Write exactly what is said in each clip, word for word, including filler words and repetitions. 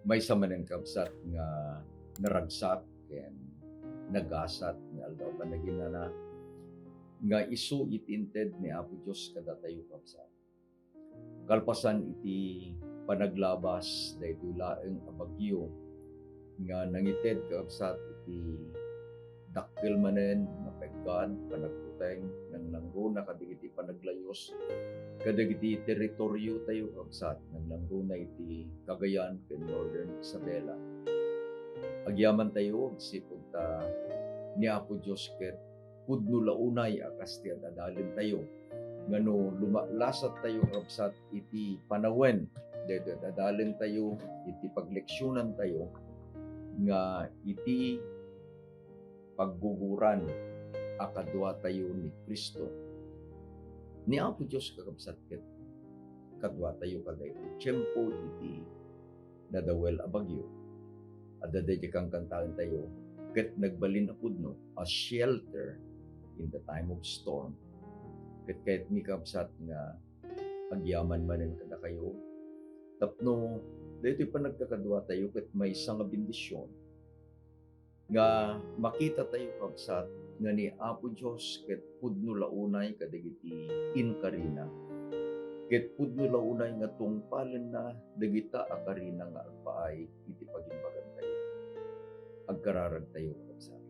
Maysa manen, kabsat, nga naragsak ken nagasat nga aldaw panaginana nga isu iti inted ni Apo Dios kadatayo, kabsat. Kalpasan iti panaglabas daytoy laeng a bagyo nga nangited, kabsat, iti dakkel manen nga peggad, panagbuteng, nangnangruna kadagiti panaglayus kadagiti teritoriotayo, kabsat, nangnangruna iti Cagayan ken Northern Isabela. Agyamantayo agsipud ta ni Apo Dios ket pudno la unay a kas ti ad-adalentayo nga no lumalasattayo, kabsat, iti panawen daytoy ad-adalentayo, iti pagleksionantayo nga iti pagguguran a kaduatayo ni Cristo. Ni Apo Dios, kakabsat, ket kaduatayo kadaytoy tiempo iti nadawel a bagyo. Adda daydi kankantaentayo, ket nagbalin a pudno, a shelter in the time of storm. Ket kayatmi, kabsat, nga agyaman manen kadakayo tapno daytoy panagkakaduatayo ket maysa nga bendision nga makitatayo, kabsat, nga ni Apo Dios ket pudno la unay kadagiti inkarina, ket pudno la unay nga tungpalenna dagita a karina nga agpaay iti pagimbagantayo. Agkararagtayo, kabsat.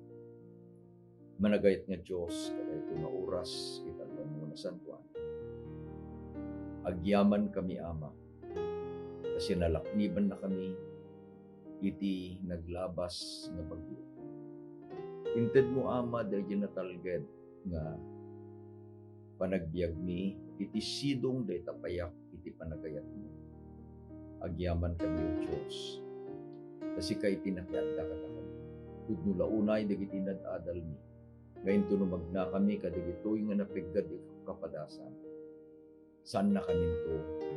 Managayat nga Dios, kadaytoy nga oras iti aldaw nga nasantoan, agyamankami, Ama, ta sinalaknibannakami iti naglabas nga bagyo. Intedmo, Ama, daydi natalged nga panagbiagmi iti sidong dayta payak iti panagayatmo. Agyamankami, O Dios, ta sika iti nakiadda kadakami. Pudno la unay dagiti inad-adalmi, nga inton umagnakami kadagitoy nga napeggad iti kapadasan, saannakaminto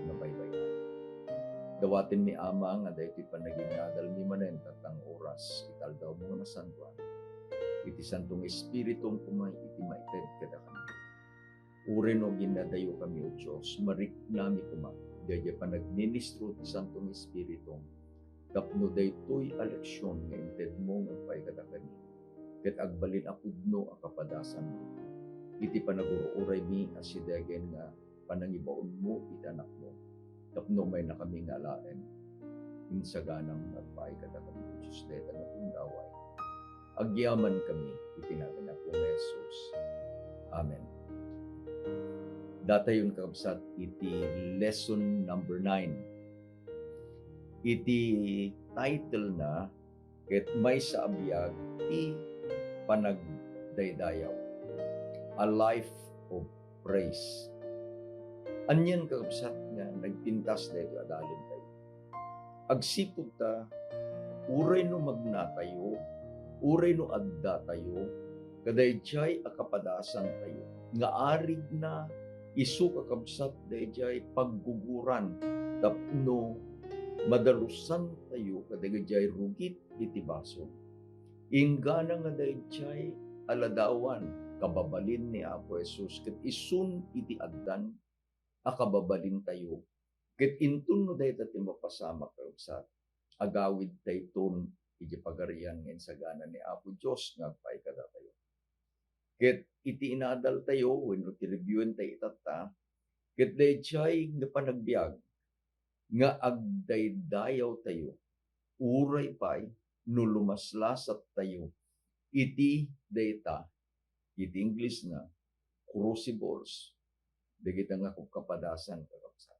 nga baybay-an. Dawatenmi, Ama, nga daytoy panaginadalmi manen tatta nga oras iti aldawmo nga nasantoan, iti Santo nga Espiritum koma iti maited kadakami. Uray no aginadayokami, O Dios, mariknami koma daydiay panagministro ti Santo nga Espiritum tapno daytoy a leksion nga intedmo nga agpaay kadakami ket agbalin a pudno a kapadasanmi iti panagur-uraymi a sidegen nga panangibaonmo iti Anakmo, tapno umaynakami nga alaen, insaganam nga agpaay kadakami, O Dios, dayta nga gundaway. Agyamankami iti nagan ni Apo nga Jesus. Amen. Datayon, kakabsat, iti lesson number nine. Iti title na, ket maysa a biag ti panagdaydayaw, a life of praise. Anian, kakabsat, nga nagpintas daytoy a dalentayo? Agsipud ta, uray no magnatayo, uray no addatayo kadaydiay a kapadasantayo nga arigna, isu, kakabsat, daydiay pagguguran tapno madalusantayo kadagiti rugit iti basol. Inggana nga daydiay a ladawan, kababalin ni Apo Jesus, ket isun iti addan a kababalintayo. Ket inton no dayta ti mapasamak, kakabsat, agawidtayton iti Pagarian nga insagana ni Apo Dios nga agpaay kadatayo. Ket iti inadaltayo wenno ti reviewentayo itatta, ket daydiay nga panagbiag nga agdaydayawtayo, uray pay no lumaslasattayo iti dayta, iti English na, crucibles, dagita nga kapkapadasan, kakabsat.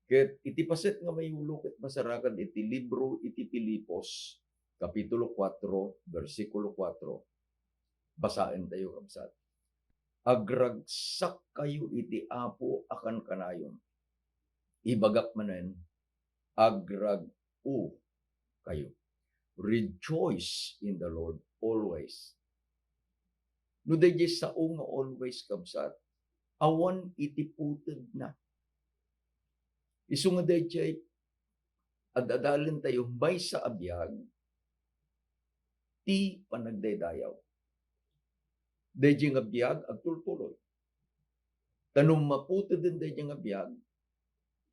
Ket iti paset nga mayulo ket masarakan iti libro iti Filipos, Kapitulo kuatro, bersikulo kuatro, basaentayo, kabsat. Agragsakkayo iti Apo a kankanayon. Ibagak manen, agrag-o kayo. Rejoice in the Lord always. No daydiay sao nga always, kabsat, awan iti putedna. Isu nga daydiay ad-adalentayo maysa a biag ti panagdaydayaw. Daydiay nga biag agtultuloy. Ta no maputeden daydiay nga biag,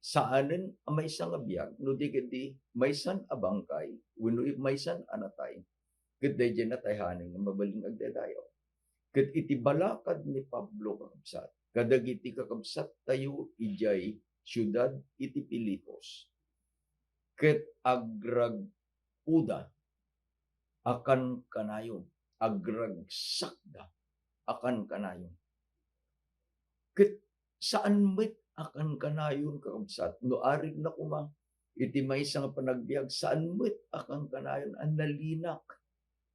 saanen a maysa nga biag, no di ketdi maysan a bangkay, wenno maysan a natay, ket daydiay natayhanen nga mabalin agdaydayaw. Ket iti balakad ni Pablo, kakabsat, kadagiti kakabsattayo idiay siudad iti Filipos, ket agragpuda a kankanayon, agragsakda a kankanayon. Ket saan met a kankanayon, kakabsat, no arigna koma iti maysa nga panagbiag, saan met a kankanayon a nalinak.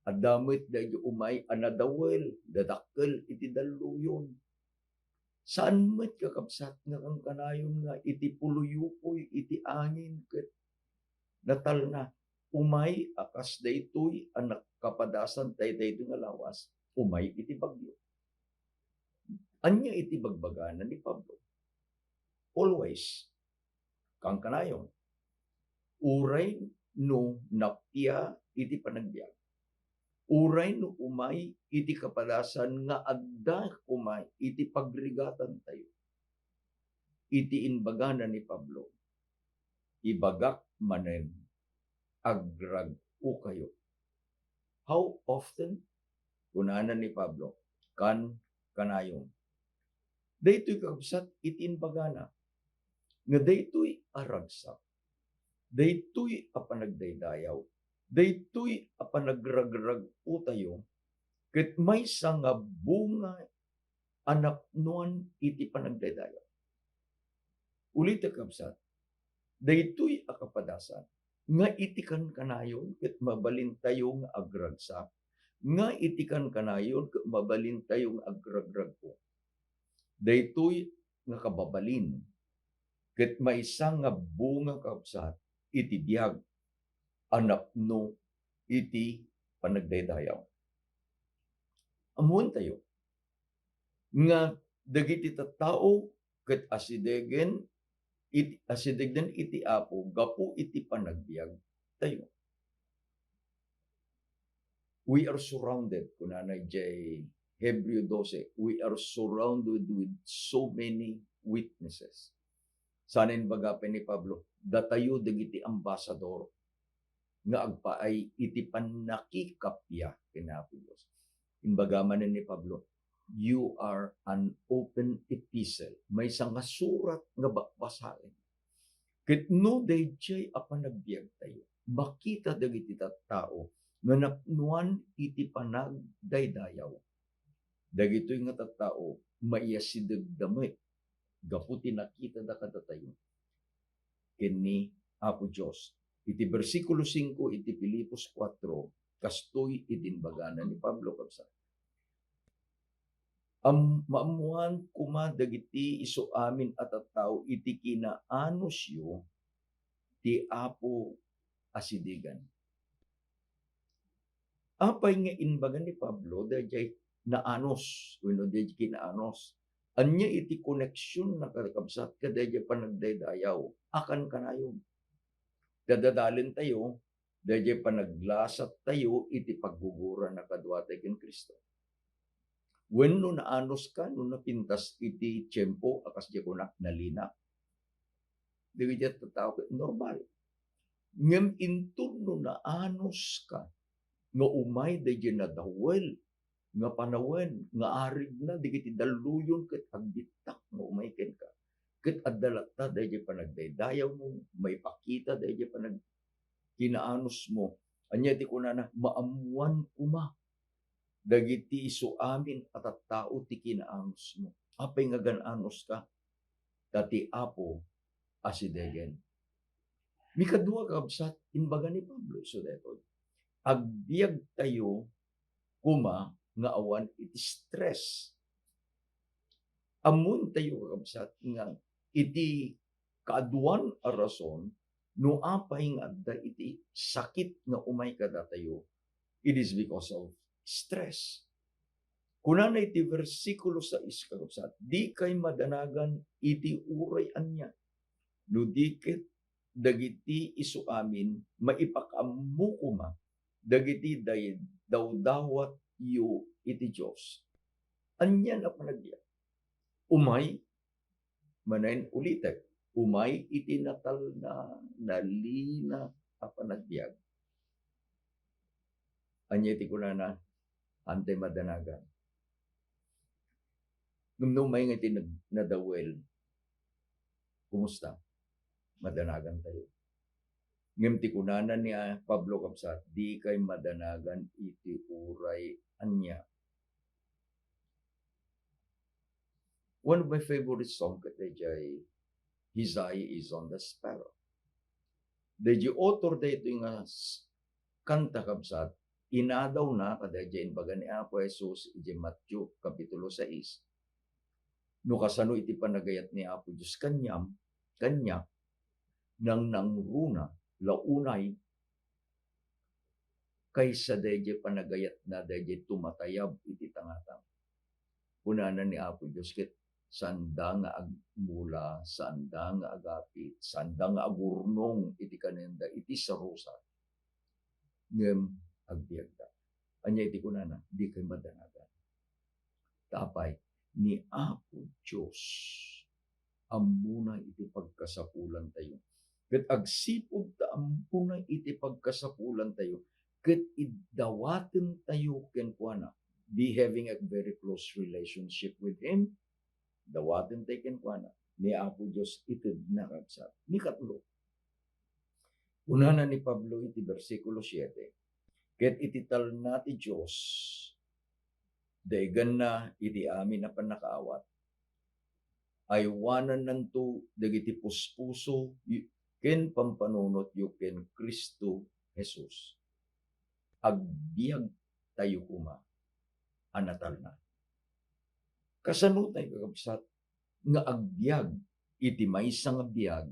Adda met daydi umay a nadawel, dadakkel iti dalluyon. Saan met, kakabsat, nga kankanayon nga iti puluyupoy iti angin ket natalna. Umay a kas daytoy a nakapadasan tayo daytoy nga lawas, umay iti bagyo. Ania iti bagbagana ni Pablo? Always kankanayon. Uray no napia iti panagbiag, uray no umay iti kapadasan nga adda koma iti pagrigatantayo, iti imbagana ni Pablo, ibagak manen, agrag-okayo. How often? Kunana ni Pablo, kankanayon. Daytoy, kakabsat, iti imbagana nga daytoy a ragsak, daytoy a panagdaydayaw, daytoy a panagragrag-otayo, ket maysa nga bunga a napnoan iti panagdaydayaw. Ulitek, kabsat, daytoy a kapadasan nga iti kankanayon ket mabalintayo nga agragsak, nga iti kankanayon ket mabalintayo nga agragrag-o. Daytoy nga kababalin ket maysa nga bunga, kabsat, iti biag a napno iti panagdaydayaw. Ammoentayo nga dagiti tattao ket asidegen iti, asidegden iti Apo gapu iti panagbiagtayo. We are surrounded, kunana idiay Hebreo dose, we are surrounded with so many witnesses. Saan imbaga pay ni Pablo, datayo dagiti ambasador nga agpaay iti pannakikappia ken Apo Dios. Imbaga manen ni Pablo, "You are an open epistle." Maysa nga surat nga ba-, basaen. Ket no daydiay a panagbiagtayo, makita dagiti tattao nga napnoan iti panagdaydayaw. Dagitoy nga tattao, maiyasidegda met gapu ti nakitada kadatayo ken ni Apo Dios. Iti bersikulo singko iti Filipos kuatro, kastoy iti imbagana ni Pablo, kabsat, "Am-, maammoan koma dagiti isu amin a tattao iti kinaanusyo ti Apo asidegen." Apay nga imbaga ni Pablo daydiay naanus wenno daydiay kinaanus? Ania iti koneksionna, kakabsat, kadaydiay panagdaydayaw a kankanayon? Dadadalentayo daydiay panaglasattayo iti paggugurana kaduatayo ken Cristo. Wenno naanuska no napintas iti tiempo a kasdiay kunak, nalinak. Dagiti tattao ket normal. Ngem inton no naanuska nga umay daydiay nadawel nga panawen nga arigna dagiti dalluyon ket agbittak nga umay kenka, ket adda latta daydiay panagdaydayawmo, maipakita daydiay panag-, kinaanusmo. Ania ti kunana? "Maammoan koma dagiti isu amin a tattao ti kinaanusmo." Apay nga agan-anuska? Ta ti Apo asidegen. Mikadua, kabsat, imbaga ni Pablo isu daytoy, agbiagtayo koma nga awan iti stress. Ammoentayo, kakabsat, nga iti kaaduan a rason no apay nga adda iti sakit nga umay kadatayo, it is because of stress. Kunana iti bersikulo sais, kakabsat, "Dikay madanagan iti uray ania, no di ket dagiti isu amin maipakaammo koma dagiti day-, dawdawatyo iti Dios." Ania a panagbiag? Umay, manen ulitek, Umay iti natalna, nalina a panagbiag. Ania ti kunana? Antay madanagan. Ngem no umay nga iti nag-, nadawel, kumusta? Madanagan tayo. Ngem ti kunana ni, ah, Pablo, kabsat, "Dikay madanagan iti uray ania." One of my favorite song ket dayjay His Eye is on the Sparrow. Dayjay author daytoy nga s-, kanta, kabsat, inadawna kadayjay imbaga ni Apo Jesus idiay Mateo Kapitulo sais. No kasano iti panagayat ni Apo Dios kaniam, kaniak, nangnangruna la unay kaysa dayjay panagayatna dayjay tumatayab iti tangatang. Kunana ni Apo Dios ket, "Saanda nga agmula, saanda nga agapit, saanda nga agurnong iti kanenda iti sarusat, ngem agbiagda." Ania iti kunana? Dikay madanagan. Ta apay? Ni Apo Dios ammona iti pagkasapulantayo. Ket agsipud ta ammona iti pagkasapulantayo, ket iddawatentayo kenkuana, be having a very close relationship with Him, dawatentayo kenkuana. Ni Apo Dios itedna, kabsat. Ni katlo, kunana ni Pablo iti bersikulo siete, "Ket iti talna ti Dios, dayganna iti amin a pannakaawat, aywanannanto dagiti puspuso y-, ken pampanunotyo ken Cristo Jesus." Agbiagtayo koma a natalna. Kasano tayo, kakabsat, nga agbiag iti maysa nga biag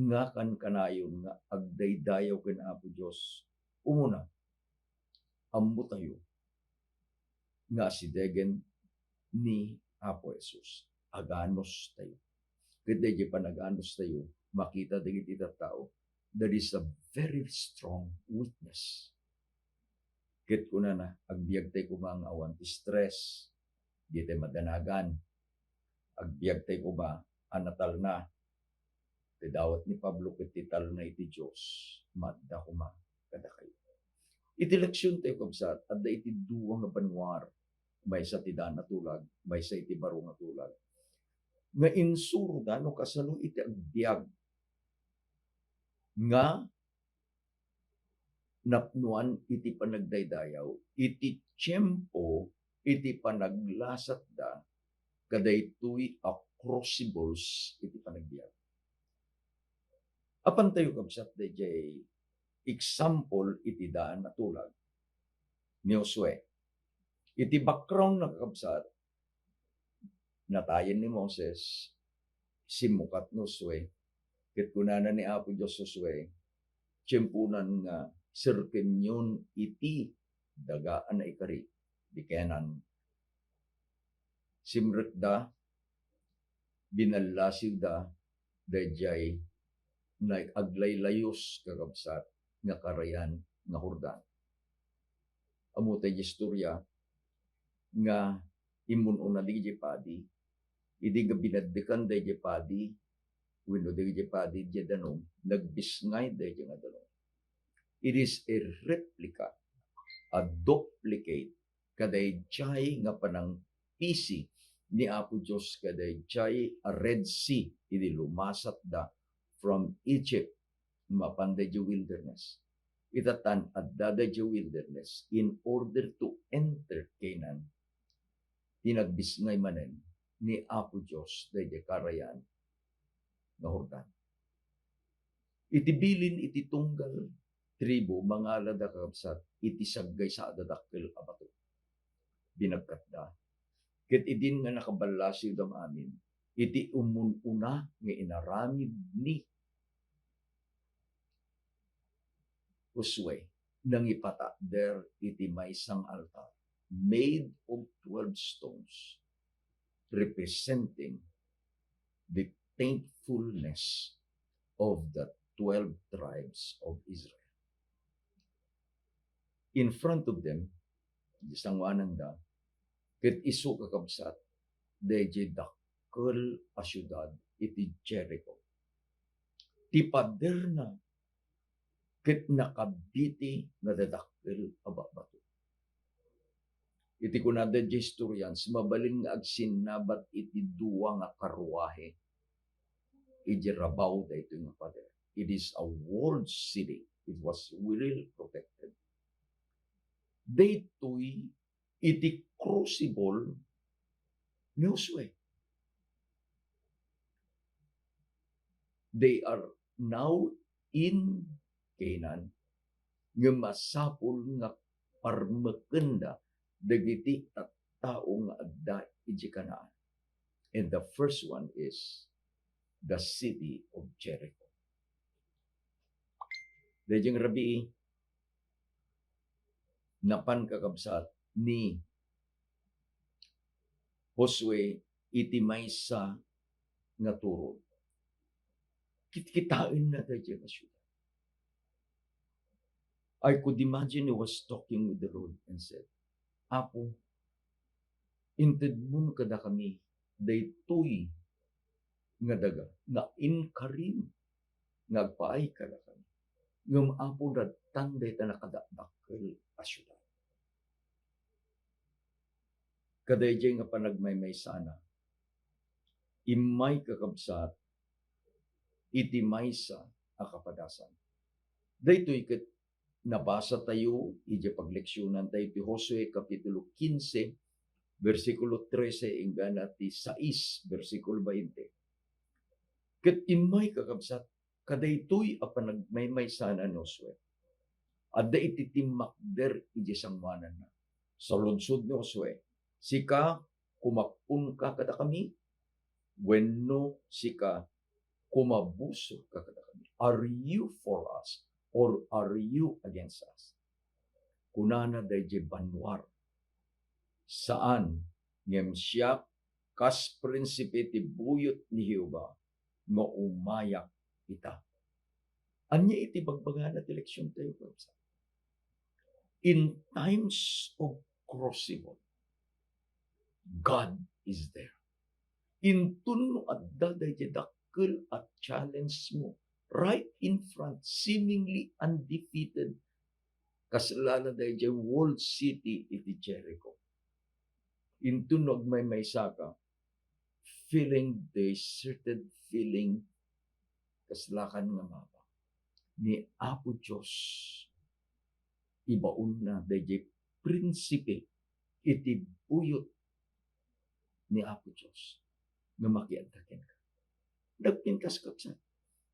nga kankanayon nga agdaydayaw ken Apo Dios? Umuna, ammotayo nga asidegen ni Apo Jesus. Aganos tayo. Ket dayjay panaganus tayo, makita dagiti tattao, that is a very strong witness. Ket kunana, agbiagtay koma nga awan ti stress, ditay madanagan. Agbiagtay koma a natalna. Ti dawat ni Pablo ket ti talna iti Dios, maadda koma kadakayo. Iti leksiontayo, kabsat, adda iti dua nga banua, maysa ti daan a tulag, maysa iti baro nga tulag, nga insuroda no kasano iti agbiag nga napnoan iti panagdaydayaw iti tiempo iti panaglasatda kadaytoy a crucibles iti panagbiag. Apantayo, kabsat, dayjay example iti daan a tulag ni Josue. Iti background na, kakabsat, natayen ni Moses, simmukat ni Josue, ket kunana ni Apo Dios, "Josue, tiemponan nga serkenyon iti daga a naikari, di Canaan." Simrekda, binallasiwda dayjay na-, aglaylayus, kakabsat, nga karayan nga Jordan. Ammo tay istorya nga immun-una dayjay padi, idi nga binaddekan dayjay padi, wenno dayjay padi diay danum, nagbisngay dayjay nga danum. It is a replica, a duplicate kadayjay nga panangpisi ni Apo Dios kadayjay a Red Sea idi lumasatda from Egypt mapan dayjay wilderness. Ita tan adda dayjay wilderness in order to enter Canaan, pinagbisngay manen ni Apo Dios dayjay karayan nga Jordan. Iti bilin iti tunggal tribu, mangalada, kakabsat, iti saggaysa a dadakkel a bato. Binagkatda. Ket idin nga nakaballasiwda amin, iti ummun-una nga inaramid ni Josue, nangipatakder iti maysa nga altar made of twelve stones, representing the thankfulness of the twelve tribes of Israel. In front of them, di sanguananda, ket isu, kakabsat, dayjay dak-, dakkel a siudad iti Jericho. Ti paderna ket nakabiti nga dadakkel a babato. Iti kunada diay historians, mabalin nga agsinnabat iti dua nga karruahe iti rabaw daytoy nga pader. It is a walled city. It was well protected. Daytoy iti crucible ni Josue. They are now in Canaan, ngem masapul nga parmekenda dagiti tattao nga adda iti Canaan. And the first one is the city of Jericho. Daydiay nga rabii, napan, kakabsat, ni Josue iti maysa nga turod. Kitkitaenna daydiay nga siudad. I could imagine he was talking with the Lord and said, "Apo, intedmon kadakami daytoy nga daga nga inkarim nga agpaay kadakami. Ngem, Apo, nattan dayta nakadakdakkel a siudad." Kadaydiay nga panagmaymaysana, immay, kakabsat, iti maysa a kapadasan. Daytoy ket nabasa tayo idiay pagleksionan tayo ti Josue Kapitulo kinse, bersikulo trese, inggana ti sais, bersikulo bainte. Ket immay, kakabsat, kadaytoy a panagmaymaysanan ni Josue, adda iti timmakder iti sangoananna. Saludsod ni Josue, "Sika, kumakkunka kadakami, wenno sika, kumabusorka kadakami? Are you for us or are you against us?" Kunana daydiay banua, "Saan, ngem siak kas prinsipe ti buyot ni Jehovah nga umayak ita." Ania iti bagbagana ti leksion tayo, kakabsat? In times of crucible, God is there. Inton no adda daydiay dakkel a challenge mo, right in front, seemingly undefeated, kasla la daydiay walled city iti Jericho. Inton no agmaymaysaka, feeling deserted, feeling kasla kan nga mapa, ni Apo Dios ibaonna daydiay prinsipe iti buyot ni Apo Dios nga makiadda kenka. Nagpintas, kakabsat,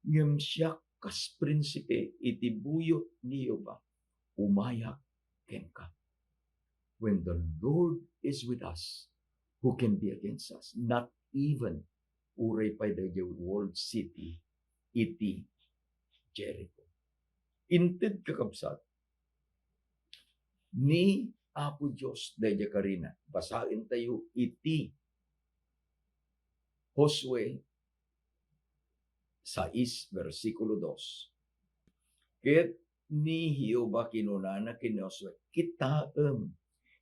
ngem siak kas prinsipe iti buyot ni Jehovah, umayak kenka. When the Lord is with us, who can be against us? Not even uray pay daydiay walled city iti Jericho. Inted, kakabsat, ni Apo Dios daydiay karina. Basaen tayo iti Josue sais, bersikulo dos. Ket ni Jehovah kinunana ken ni Josue, "Kitaem,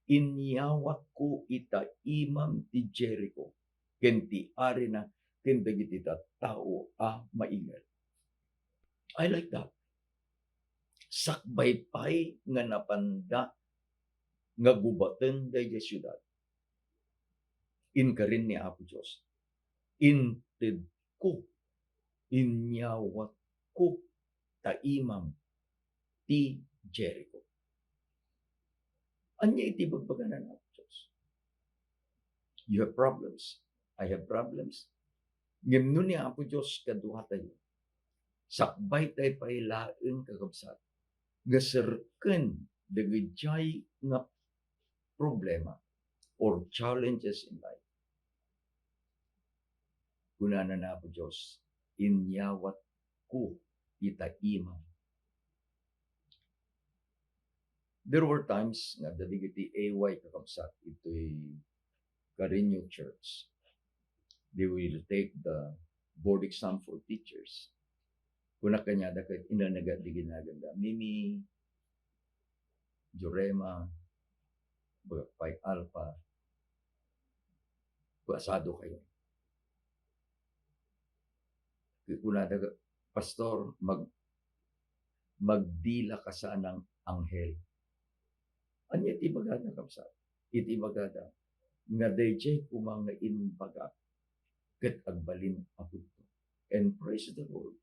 inyawatko ita imam ti Jericho ken ti arina ken dagiti tattao a mainged." I like that. Sakbay pay nga napanda nga gubaten daydiay siudad, inkarin ni Apo Dios, "Intedko, inyawatko ta imam ti Jericho." Ania iti bagbagana ni Apo Dios? You have problems. I have problems. Ngem no ni Apo Dios kaduatayo, sakbay tayo pay laeng, kakabsat, nga serken dagiti nga problema or challenges in life. Kunana ni Apo Dios, "Inyawatko ita imam." There were times nga dagiti A Y, kakabsat, itoy Carreño Church, they will take the board exam for teachers. Kuna kaniada ket inanaga di ginaganda, Mimi, Jurema, baga pay Alpha, pasado kayo. Kunada, "Pastor, mag-, magdila ka sanang anghel." Ania ti ibagada, kabsat? Iti ibagada nga daydiay koma nga imbagak ket agbalin a pudno. And praise the Lord.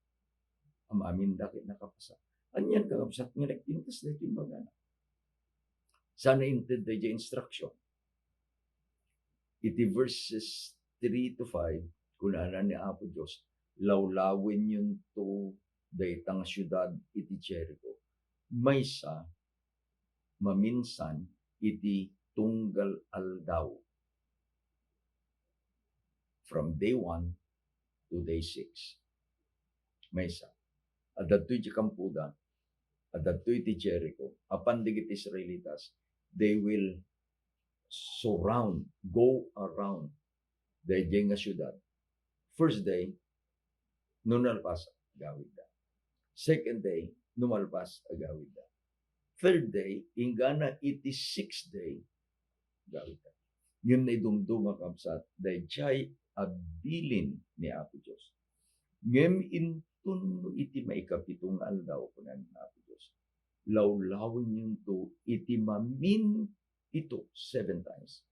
Am-aminda ket nakapasa. Anian, kakabsat, nga nagpintas daytoy imbagana? Saan inted daydiay instruction? Iti verses three to five, kunana ni Apo Dios, "Lawlawenyonto dayta nga siudad iti Jericho, maysa maminsan iti tunggal aldaw." From day one to day six. Maysa. Adda ditoy ti kampoda, adda ditoy ti Jericho. Apan dagiti Israelitas, they will surround, go around daydiay nga siudad. First day, no nalpas, agawidda. Second day, no malpas, agawidda. Third day, inggana iti sixth day, agawidda. Ngem naidumduma, kabsat, daydiay a bilin ni Apo Dios. Ngem inton no iti maikapito nga aldaw, kuna ni Apo Dios, "Lawlawenyonto iti mamin pito, seven times."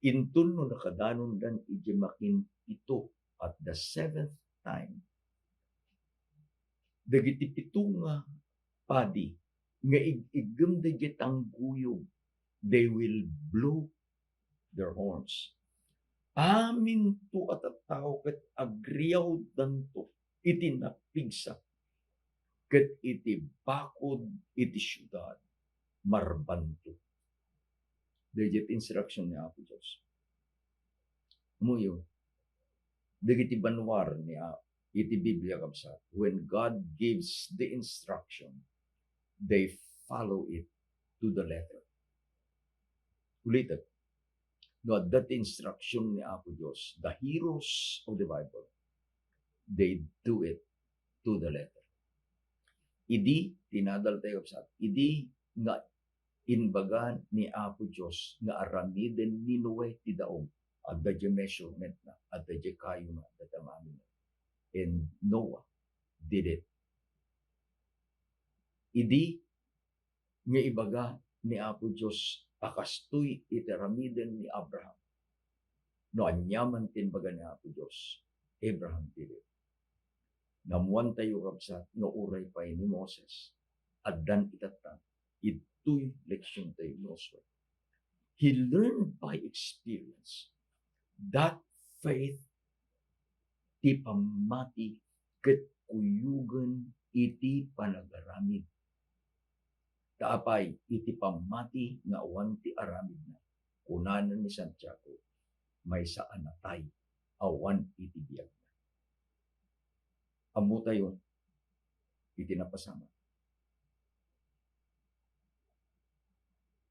Inton no nakadanondan iti makin pito at the seventh time, dagiti pito nga padi nga ig-iggem dagiti tangguyog, they will blow their horns. Aminto a tattao ket agriawdanto iti napigsa, ket iti bakod iti siudad, marbanto. Daydiay ti instruction ni Apo Dios. Ammoyo, dagiti banua ni A-, iti Biblia, kabsat, when God gives the instruction, they follow it to the letter. Ulitek, no adda ti instruction ni Apo Dios, the heroes of the Bible, they do it to the letter. Idi, tinadal tayo, kabsat, idi nga imbaga ni Apo Dios nga aramiden ni Noe ti daong, adda diay measurement na, adda diay kayona, adda ti amin. And Noah did it. Idi nga ibaga ni Apo Dios a kastoy iti aramiden ni Abraham. No aniaman ti imbaga ni Apo Dios, Abraham did it. Naammoantayo, kabsat, nga uray pay ni Moses, addan itattan, ditoy leksiontayo ni Josue. He learned by experience that faith ti pammati ket kuyogen iti panagaramid. Ta apay iti pammati nga awan ti aramidna? Kunana ni Santiago, maysa a natay awan iti biagna. Ammotayo iti napasamak.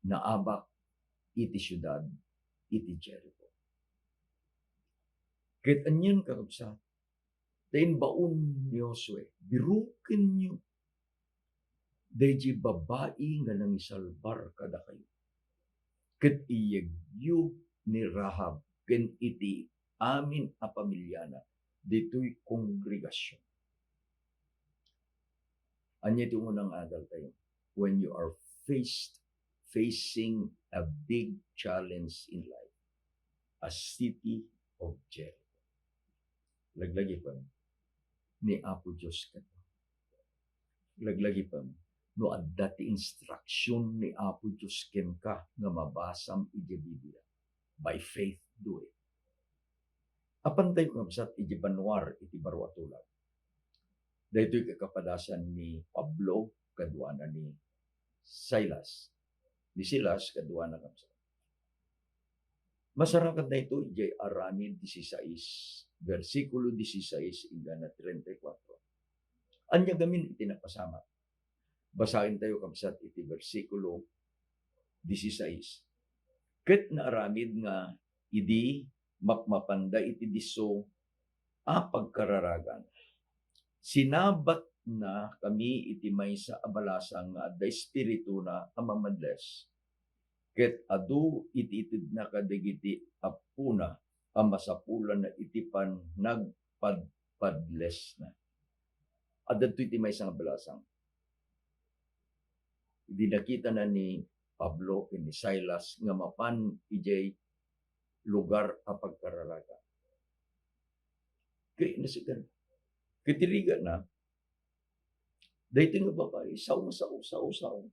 Naabak iti siudad iti Jericho. Ket anian, kakabsat, ta imbaon ni Josue, birokenyo daydiay babai nga nangisalbar kadakayo, ket iyegyo ni Rahab ken iti amin a pamiliana ditoy kongregasion. Ania ti umuna nga adaltayo? When you are faced, facing a big challenge in life, a city of Jericho. Laglagipem ni Apo Dios kenka. Laglagipem no adda ti instruction ni Apo Dios kenka nga mabasam idiay Biblia. By faith, do it. Apan tayo, kabsat, iti banua iti baro a tulag. Daytoy kakapadasan ni Pablo kaduana ni Silas. Ni Silas kaduana, kabsat. Masarakan daytoy idiay Aramid disisais, bersikulo disisais inggana treinta y cuatro. Ania gamin iti napasamak? Basaentayo, kabsat, iti bersikulo disisais. Ket naaramid nga idi mapmapanda iti disso a pagkararagan, sinabatnakami iti maysa a balasang nga adda espirituna a mamadles, ket adu iti itedna kadagiti appona a masapulanna iti panagpad-, Godless na. Adda ditoy ti maysa nga balasang. Idi nakitana ni Pablo ken ni Silas nga mapan idiay lugar a pagkararagak. Kay nasigan. Ket irigatna, daytoy nga babai, sao nga sao, sao, sao.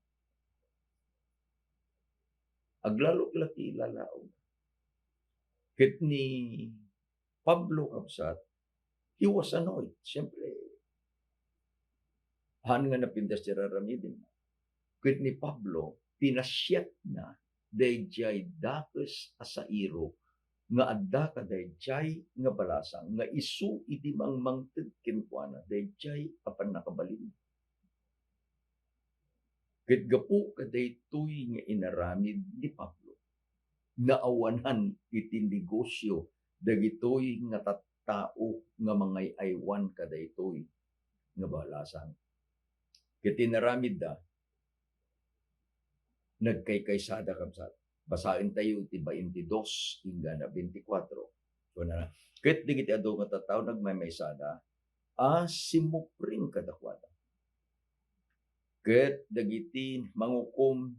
Aglalok la ti lalaong. Ket ni Pablo, kabsat, he was annoyed. Siyempre, haan nga napintas ti raramidin. Ket ni Pablo, pinasiatna daydiay dakes a sairok nga adda kadaydiay nga balasang nga isu iti mangmangted kenkuana daydiay a pannakabalin. Ket gapu kadaytoy nga inaramid ni Pablo, naawanan iti negosio dagitoy nga tattao nga mangay-aywan kadaytoy nga balasang. Ket inaramidda, nagkaykaysada, kabsat. Basaentayo ti baintidos inggana baintikwatro. Kunana, ket dagiti adu nga tattao nagmaymaysada a simmupring kadakuada. Ket dagiti mangukom,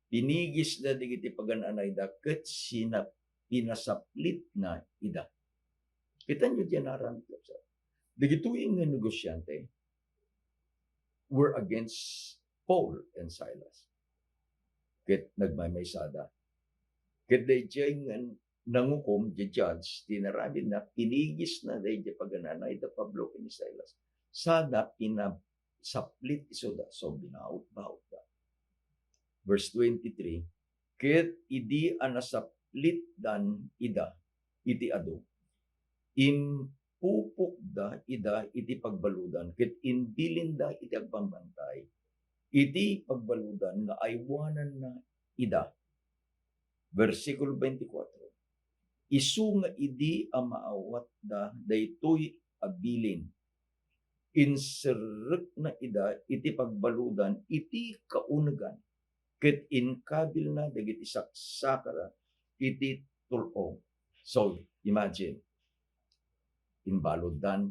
pinigisda dagiti pagan-anayda ket sina-, pinasaplitna ida. Kitanyo diay naramid, kabsat. Dagitoy nga negosiante were against Paul and Silas. Ket nagmaymaysada. Ket daydiay nga nangukom, the judge, ti inaramidna, pinigisna daydiay pagan-anayda Pablo ken ni Silas. Sana pinasaplit isuda, so binaut-bautda. Verse twenty-three, ket idi a nasaplitdan ida iti adu, impupokda ida iti pagbaludan, ket imbilinda iti agbambantay iti pagbaludan nga aywananna ida. Versikulo twenty-four, isu nga idi a maawatda daytoy a bilin, inserrekna ida iti pagbaludan iti kaunegan, ket inkabilna dagiti saksakada iti tul-ong. So, imagine, imbaluddan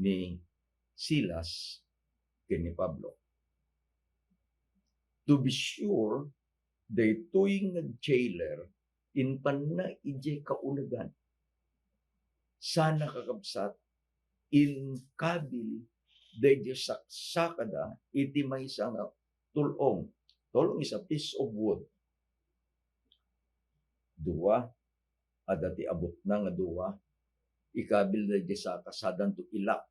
ni Silas ken ni Pablo. To be sure, daytoy nga jailer, impanna idiay kaunegan. Sana, kakabsat, inkabil daydiay saksakada iti maysa nga tul-ong. Tul-ong is a piece of wood. Dua, adda ti abutna nga dua, ikabil daydiay saka, sadanto ilak.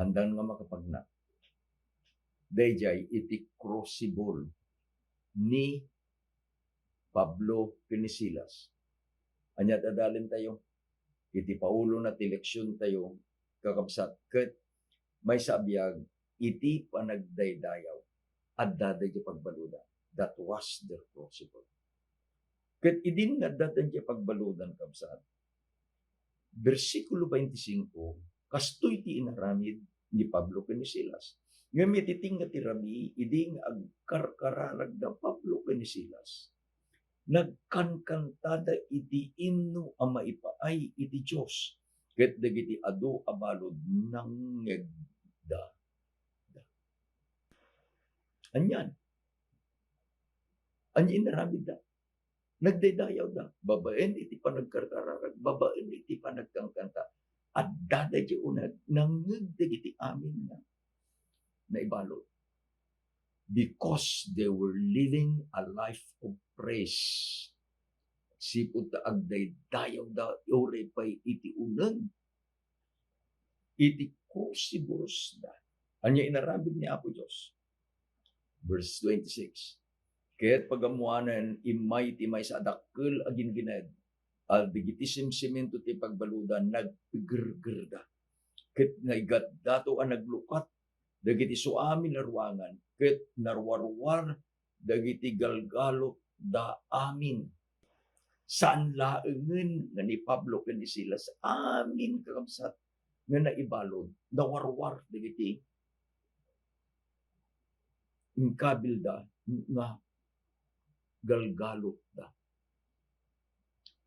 Haandan nga makapagna. Daydiay iti crucible ni Pablo ken ni Silas. Ania ti adalentayo? Iti paulona ti leksiontayo, kakabsat, ket maysa a biag iti panagdaydayaw, adda daydiay pagbaludan. That was their crucible. Ket idi nga adda daydiay pagbaludan, kabsat, bersikulo twenty-five, kastoy ti inaramid ni Pablo ken ni Silas. Ngem iti tengnga ti rabii, idi nga agkarkararagda Pablo ken ni Silas, nagkankantada iti imno a maipaay iti Dios, ket dagiti adu a balud nangngegda. Anian? Ania inaramidda? Nagdaydayawda babaen iti panagkarkararag, babaen iti panagkankanta. Adda daydiay uneg, nangngeg dagiti amin nga naibalud. Because they were living a life of praise. Sipud ta agdaydayawda, uray pay iti uneg, iti crucible-da. Ania inaramid ni Apo Dios? Verse twenty-six, ket pagammoanen, immay ti maysa a dakkel a gingined, a dagiti simsimento ti pagbaludan nagpigergerda. Ket naigatdato a naglukat dagiti suamin a ruangan, ket narwarwar dagiti galgalutda amin. Saan laengen nga ni Pablo ken ni Silas, amin, kakabsat, nga naibalud, nawarwar dagiti inkabilda nga galgalutda.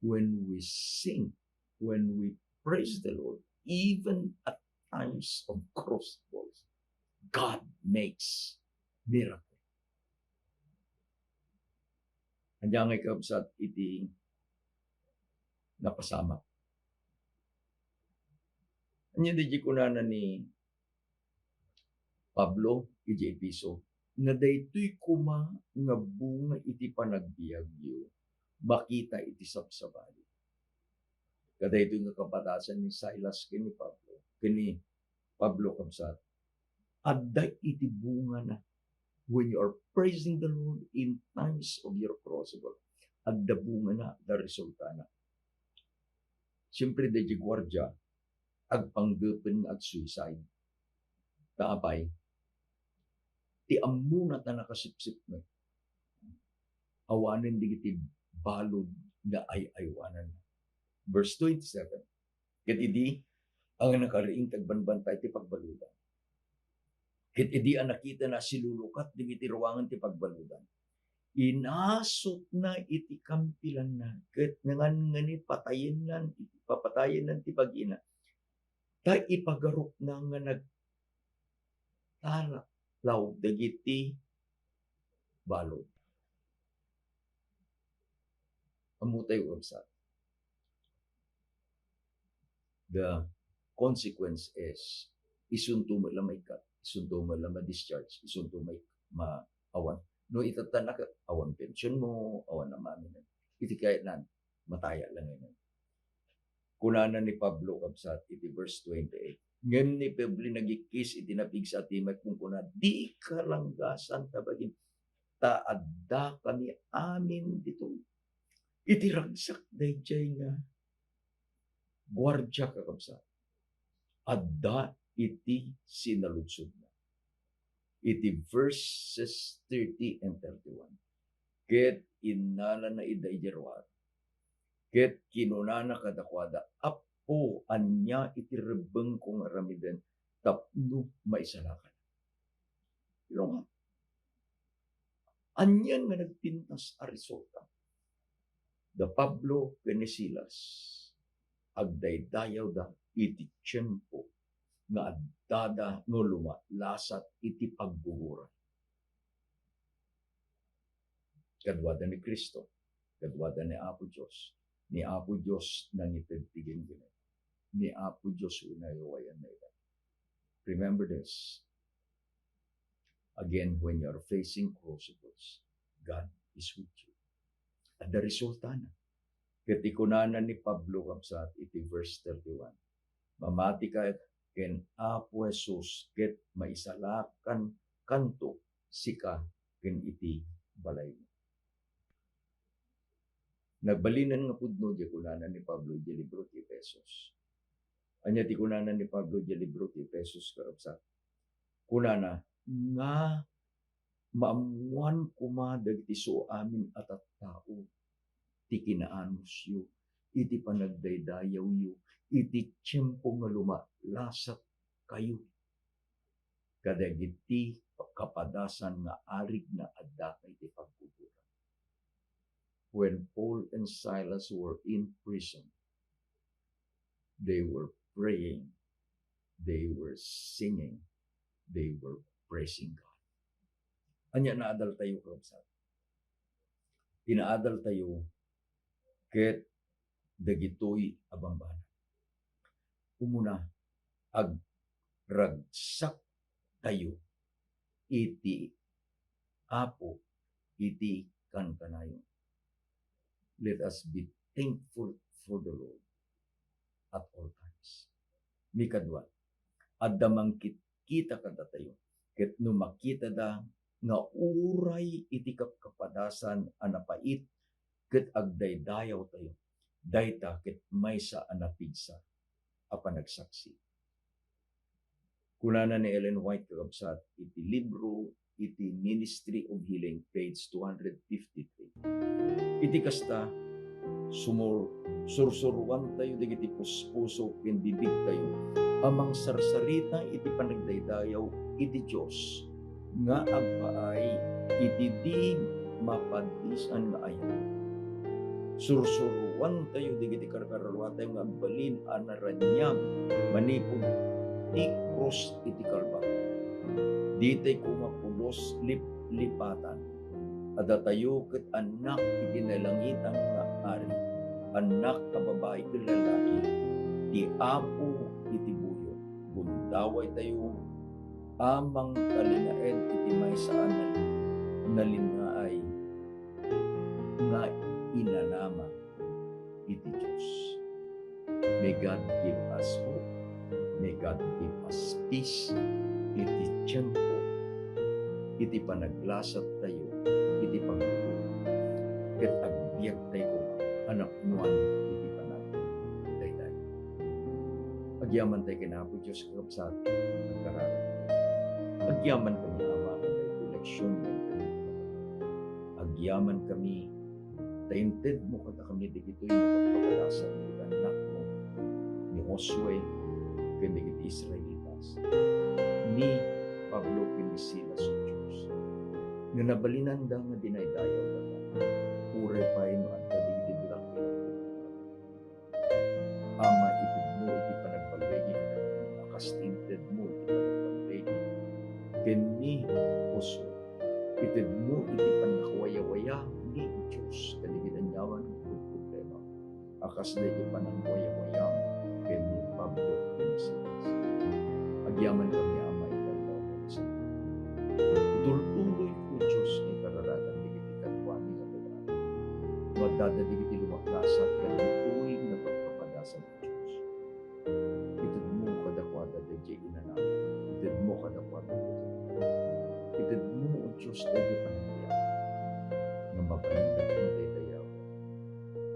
When we sing, when we praise the Lord, even at times of crucibles, God makes miracle. Ania ngay, kabsat, iti napasamak? Ania di kunana ni Pablo iti Efeso, nga daytoy koma nga bunga iti panagbiagyo makita iti sabsabali. Kadaytoy nga kapadasan ni Silas ken ni Pablo, ken ni Pablo, kabsat, adda iti bungana. When you are praising the Lord in times of your crucible, adda bungana, adda resultana. Siyempre, daydi guardia, agpanggepen nga ag-suicide. Ta apay, ti ammona ta nakasipsipnget. Awanen dagiti balud nga ay-aywanan. Verse twenty-seven, ket idi, ang nakariing ti agbanbantay ti pagbaludan. Ket idi a nakitana a silulukat dagiti ruangan ti pagbaludan, inasutna iti kampilanna, ket nangannganit patayennan, papatayennan ti bagina, ta ipagarupna nga nagtalaklaw dagiti balud. Ammotayo, kabsat. The consequence is, isunto met la maikkat, isunto met la ma-discharge, isunto met ma-, awan. No itattanak, awan pensionmo, awan amin-amin. Iti kayatnan, mataya la ngay. Kunana ni Pablo, kabsat, iti verse twenty-eight, ngem ni Pablo nagikkis iti napigsa a timek, kunkuna, "Dika langgasan ta bagim, ta addakami amin ditoy." Iti ragsak daydiay nga guardia, kakabsat, adda iti sinaludsodna. Iti verses thirty and thirty-one, ket innalana ida idiay ruar, ket kinunana kadakuada, "Apo, ania iti rebbengko nga aramiden tapno maisalakan?" Pero nga, anian nga nagpintas a resulta? Da Pablo ken ni Silas, agdaydayawda iti tiempo nga addada nga lumalasat iti pagguguran. Kaduada ni Cristo, kaduada ni Apo Dios. Ni Apo Dios nangited ti gingginit. Ni Apo Dios winayawayanna ida. Remember this. Again, when you are facing crucibles, God is with you. Adda resultana. Ket ikunana ni Pablo, kabsat, iti verse thirty-one, "Mamatika ken Apo Jesus, ket maisalakankanto sika ken iti balaymo." Nagbalinen nga pudno diay kunana ni Pablo diay libro ti Efesos. Ania ti kunana ni Pablo diay libro ti Efesos, kakabsat? Kunana nga maammoan koma dagiti suamin a tattao ti kinaanusyo iti panagdaydayawyo iti tiempo nga lumalasatkayo kadagiti kapadasan nga arig nga addaka iti pagguguran. When Paul and Silas were in prison, they were praying, they were singing, they were praising God. Ania naadaltayo, kakabsat? Ti naadaltayo ket dagitoy a bambanag. Umuna, agragsak tayo iti Apo iti kankanayon. Let us be thankful for the Lord at all times. Mikadua, adda mangkitkita kadatayo. Ket no makitada nga uray iti kapkapadasan a napait ket agdaydayaw tayo, dayta ket maysa a napigsa a panagsaksi. Kunana ni Ellen White, kakabsat, iti libro iti Ministry of Healing, page two hundred fifty-three, iti kasta, sumur-, sursuruantayo dagiti puspuso ken bibigtayo a mangsarsarita iti panagdaydayaw iti Dios nga agpaay iti di mapadisan nga ayat. Sursuroantayo dagiti karkararatayo nga agbalin a naraniag manipud ti krus iti Kalbaryo. Ditay koma pulos liplipatan. Adatayo ket annak iti nailangitan nga Ari, annak a babai ken lalaki ti Apo iti buyo. Gundawaytayo a mangtalinaed iti maysa a nal-, nalinnaay nga inanama iti Dios. May God give us hope. May God give us peace iti tiempo iti panaglasattayo iti pagbubuot. Ket agbiagtayo a napnuan iti panagdaydayaw. Agyamantayo ken Apo Dios, kakabsat, agkararag. Agyaman kami, Ama, ken daytoy leksion nga intedmo. Agyaman kami ta intedmo kadakami dagitoy nga pagpakadasan iti annakmo ni Josue ken dagiti Israelitas, ni Pablo ken ni Silas, O Dios, nga nabalinanda nga dinaydayawda, uray pay no adda dagiti dakkel a problema. Ama, itedmo iti panagballigi kadakami a kas ti intedmo iti panagballigi ken ni Josue. Itedmo iti pannakawayawaya ni Dios kadagiti aniaman nga problema a kas dagiti panangwayawayam ken ni Pablo ken ni Silas. Agyaman kami, Ama, iti aldaw ken ni Santa. Tultuloy, O Dios, nga ikararagan dagiti kaduami nga babai. No adda dagiti lumaklasat kadagitoy nga pagpakadasan, O Dios, itedmo kadakuada daydiay inanama. Itedmo kadakuada daydiay. Itedmo, O Dios, daydiay panagbiag nga mabalinda nga daydayaw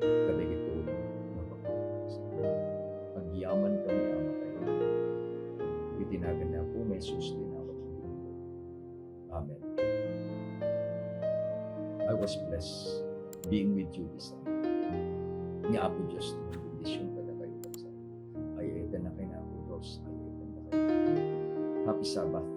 kadagitoy nga pagpakadasan. Agyaman kami, Amatayo. Iti nagan ni Apo nga Jesus ti inawat. Amen. I was blessed being with you this time. Ni Apo Dios ti bendision kadakayo, kabsat. Ay-ayatennak ni Apo Dios, ay-ayatennak. Happy Sabbath.